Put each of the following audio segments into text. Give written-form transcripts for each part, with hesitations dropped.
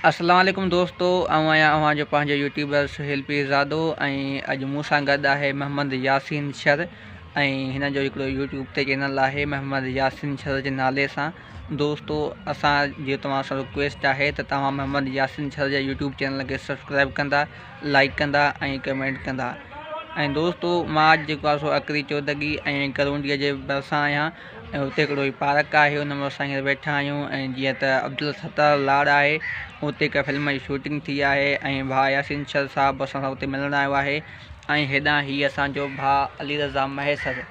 اسلام عليڪم دوستو آئون آهيان اوهان جو پنهنجو يوٽيوبر سهيل پيرزادو ۽ اڄ مون سان گڏ آهي محمد ياسين شر ۽ هن جو هڪڙو يوٽيوب تي چينل آهي محمد ياسين شر جي نالي سان دوستو اسان جي توهان سان رڪويسٽ آهي ته توهان محمد ياسين شر جي يوٽيوب چينل کي سبسڪرائب ڪندا لائڪ ڪندا ۽ ڪمينٽ ڪندا ۽ دوستو مان اڄ جيڪو آهي سو اڪري چودڳي ۽ ڪرونڊي جي ڀرسان آهيان ۽ اتي هڪڙو هي پارڪ آهي ان ۾ اسان هينئر ويٺا آهيون ۽ جيئن ته عبدالستار لاڙ آهي اتي هڪ فلم جي شوٽنگ ٿي آهي ۽ ڀاء ياسين شر صاحب اسان سان اتي ملڻ آيو آهي ۽ هيڏانهن هي اسان جو ڀاء علي رضا مهيسر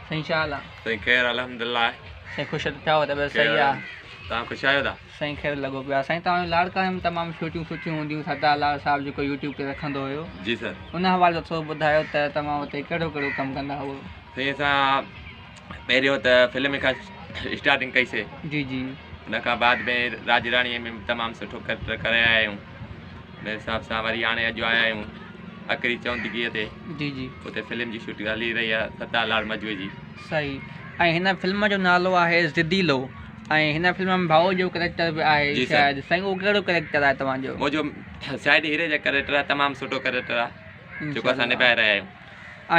سائين ڇا حال آ؟ سائين خير الحمدلله. سائين خوش ٿيا آهيو طبيعت صحيح آ؟ توهان خوش آهيو ٿا؟ سائين خير لڳو پيو آ. سائين توهان جون لاڙڪاڻي ۾ تمام شوٽيون سٺيون هونديون ستار لاڙ صاحب جيڪو يوٽيوب تي رکندو هيو. جي سر. ان حوالي سان ٿورو ٻڌايو ته توهان اتي ڪهڙو ڪهڙو ڪم ڪندا هئو؟ سائين اسان پهريون ته فلم کان اسٽارٽنگ ڪئي سي. جي جي. ان کان بعد ۾ راڄ راڻي ۾ تمام سٺو ڪريڪٽر ڪري آيا آهيون ان حساب سان وري هاڻي اڄ آيا آهيون اڪري چوندگيء تي. جي جي. اتي فلم جي شوٽنگ هلي رهي آهي ستار لاڙ مجوي جي. صحيح ۽ هن فلم جو نالو آهي زديلو ۽ هن فلم ۾ ڀائو جو ڪريڪٽر به آهي جي سر. شايد سائين اهو ڪهڙو ڪريڪٽر آهي توهان جو؟ منهنجو سائيڊ هيري جو ڪريڪٽر آهي تمام سٺو ڪريڪٽر آهي جيڪو اسان نڀائي رهيا آهيون.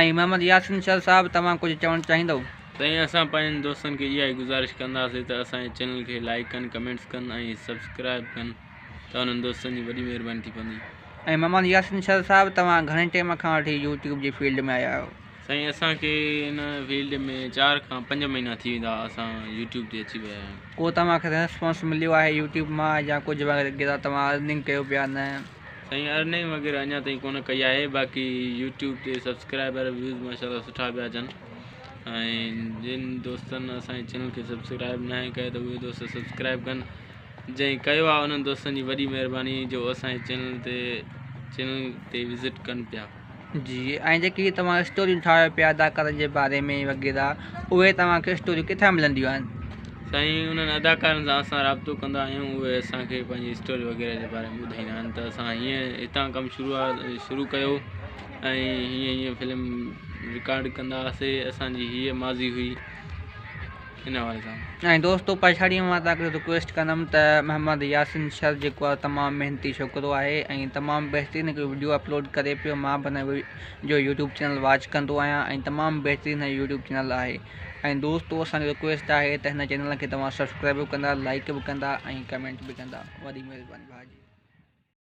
۽ محمد ياسين شر صاحب توهان ڪجهه چوڻ چاهيندؤ؟ سائين اسان پنهنجن دوستن کي اها ئي گذارش ڪنداسين ته اسان جي چينل کي لائيڪ ڪن ڪمينٽس ڪن ۽ سبسڪرائيب ڪن ته انهن دوستن جي وڏي مهرباني ٿي پوندي. ۽ محمد ياسين شر صاحب توهان گهڻي ٽيم کان وٺي يوٽيوب جي فيلڊ ۾ آيا آهيو؟ سائين اسان کي ان فيلڊ ۾ 4 کان 5 مهينا ٿي ويندا اسان يوٽيوب تي اچي ويا آهيون. ڪو توهان کي ريسپانس مليو آهي يوٽيوب مان يا ڪجهه وغيره توهان ارننگ ڪيو پيا نه؟ سائين ارننگ وغيره اڃا تائين ڪونه ڪئي آهي باقي يوٽيوب تي سبسڪرائبر ويوز ماشاءالله سٺا پيا اچن ۽ جن دوستن اسان جي چينل کي سبسڪرائب ناهي ڪيو ته اهي دوست سبسڪرائب ڪن جنهن ڪيو آهي انهن دوستن جي وڏي مهرباني جو اسان جي چينل تي وزٽ ڪن پيا. جي ۽ جيڪي توهان اسٽوريون ٺاهيو پيا اداڪارن جي باري ۾ وغيره اهي توهان کي اسٽوريون ڪٿان ملنديون آهن؟ سائين انهن اداڪارن سان اسان رابطو ڪندا آهيون اهي اسان کي پنهنجي اسٽوري وغيره جي باري ۾ ٻڌائيندا آهن ته اسان هيئن هتان ڪم شروع ڪيو ۽ هيئن هيئن فلم رڪارڊ ڪندا هئاسي اسان جي هيء ماضي هئي ان حوالي سان. ۽ دوستو پڇاڙي ۾ مان توهان کي رڪويسٽ ڪندم ته محمد ياسين شر جيڪو آهي تمام محنتي ڇوڪرو آهي ۽ تمام بهترين هڪڙو وڊيو اپلوڊ ڪري پيو مان به هن جو يوٽيوب چينل واچ ڪندو آهيان ۽ تمام بهترين هن جو يوٽيوب چينل آهي ۽ دوستو اسان جي رڪويسٽ آهي ته هن چينل کي توهان سبسڪرائب به ڪندا لائيڪ به ڪندا ۽ ڪمينٽ به ڪندا وڏي مهرباني ڀاء جي.